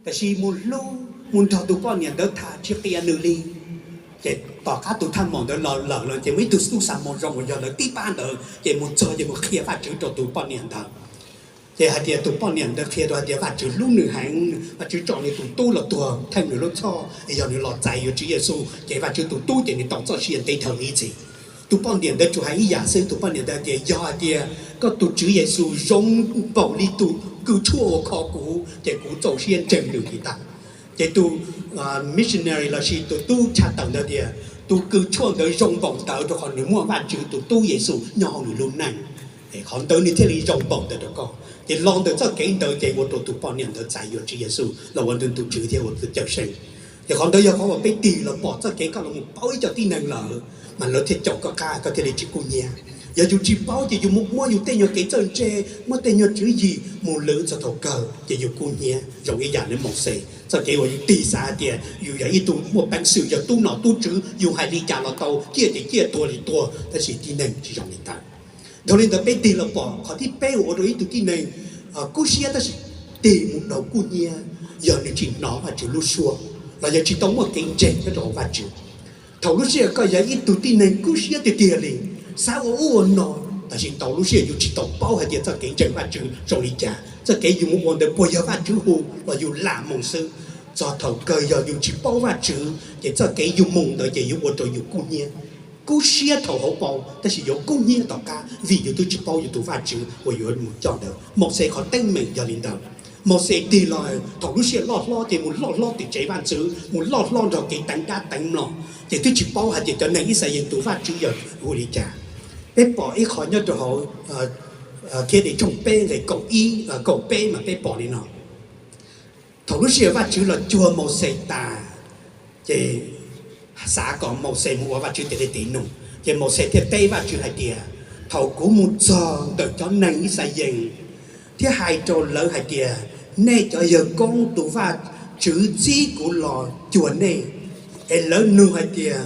Tiam sis mus hlub, mus nrog tus poj niam ntawd tham tsis qia nws li. Ces tom qab tus thaj maum ntawd los lawm no ces muaj ib tug tub xa moo zoo uas yog lawv tib pab ntawd ces mus txog ces mus qhia Vajtswv rau tus poj niam ntawd. Ces hais tias tus poj niam ntawd qhia rau hais tias Vajtswv hlub nws heev, Vajtswv tso nws tus tub los tuag theej nws lub txhoj, yog nws los txais yuav Tswv Yexus ces Vajtswv tus tub ces nws tau txoj sia ntev dhawv ib txhis. Tus poj niam ntawd tsuas hais ib yam xwb, tus poj niam ntawd hais tias yog hais tias koj tus Tswv Yexus zoo npaum li tus kws tshuaj uas kho kuv ces kuv txaus siab ntseeg nws li ntag. Ces tus missionary lossis tus tub tshaj tawm ntawd tias tus kws tshuaj ntawd zoo npaum ntawd rau qhov nws muaj Vajtswv tus tub Yexus nyob hauv nws lub neej. Qhov ntawd nws thiaj li zoo npaum ntawd rau koj. Ces los ntawm txoj kev ntawd ces ua rau tus poj niam ntawd txais yuav Tswv Yexus los ua nws tus Tswv thiab ua tus Cawmseej. Ces qhov ntawd yog qhov uas peb tig los pom txoj kev koj los mus paub ib co tib neeg lawm mas lawv thiaj caum koj qab koj thiaj li tsis kub hnyiab. Yog yus tsis paub ces yus mus muab yus tej nyuag kev txawj ntse, muab tej nyuag tswv yim mus lwm txog thaum kawg ces yus kub hnyiab zoo ib yam li Mauxes. Txoj kev uas yus tig xav hais tias yus yog ib tug muaj peev xwm, yog tub nom tub tswv, yus hais li cas los tau, ciaj ces ciaj, tuag li tuag, tab sis tib neeg tsis zoo li ntawd. Dhau li ntawd peb tig los pom qhov thib peb uas ua rau ib tug tib neeg kub siab tab sis tig mus dhau kub hnyiab yog nws tsis hnov Vajtswv lub suab los yog tsis tau muaj kev ntseeg nyob rau hauv Vajtswv. Thaum lub sij hawm koj yog ib tug tib neeg kub siab tiag tiag li, xav ua ub ua no, tab sis ntau lub sij hawm yus tsis tau paub hais tias txoj kev ntseeg Vajtswv zoo li cas, txoj kev yus mus ua ntawd puas yog Vajtswv hu los yus lam mus xwb. Txog thaum kawg yog yus tsis paub Vajtswv ces txoj kev yus mus ntawd ces yuav ua rau yus kub hnyiab, kub siab thaum hauv paus tab sis yuav kub hnyiab tom qab vim yus twb tsis paub yus tus Vajtswv uas yuav mus coj ntawd. Mauxes qhov teeb meem yog li ntawd. Mauxes tig los thaum lub sij hawm loj hlob ces mus loj hlob tim tsev vaj ntxwv, mus loj hlob nrog kev teev dab teev mlom, ces twb tsis paub hais tias cov neeg Yixalayees tus Vajtswv yog hu li cas. Peb pom ib qho nyob rau hauv Khiavdim tshooj peb nqe kaum ib, kaum peb mas peb pom li no: Thaum lub sij hawm Vajtswv los cuag Mauxes tas, ces xav kom Mauxes mus ua Vajtswv tes dej tes num, ces Mauxes thiaj teb Vajtswv hais tias, thaum kuv mus txog ntawm cov neeg Yixalayees thiab hais rau lawv hais tias, nej cov yawg koob, tus Vajtswv txib kuv los cuag nej, es lawv nug hais tias,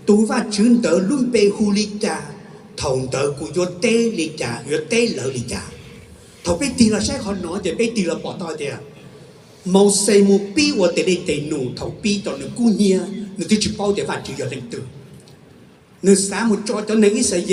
tus Vajtswv ntawd lub npe hu li cas? Thaum ntawd kuv yuav teb li cas, yuav teb lawv li cas? Thaum peb tig los saib qhov no ces peb tig los pom tau hais tias Mauxes mus pib ua tes dej tes num thaum pib tau nws kub hnyiab, nws twb tsis paub tias Vajtswv yog leej twg. Nws xav mus tso cov neeg Yixalayees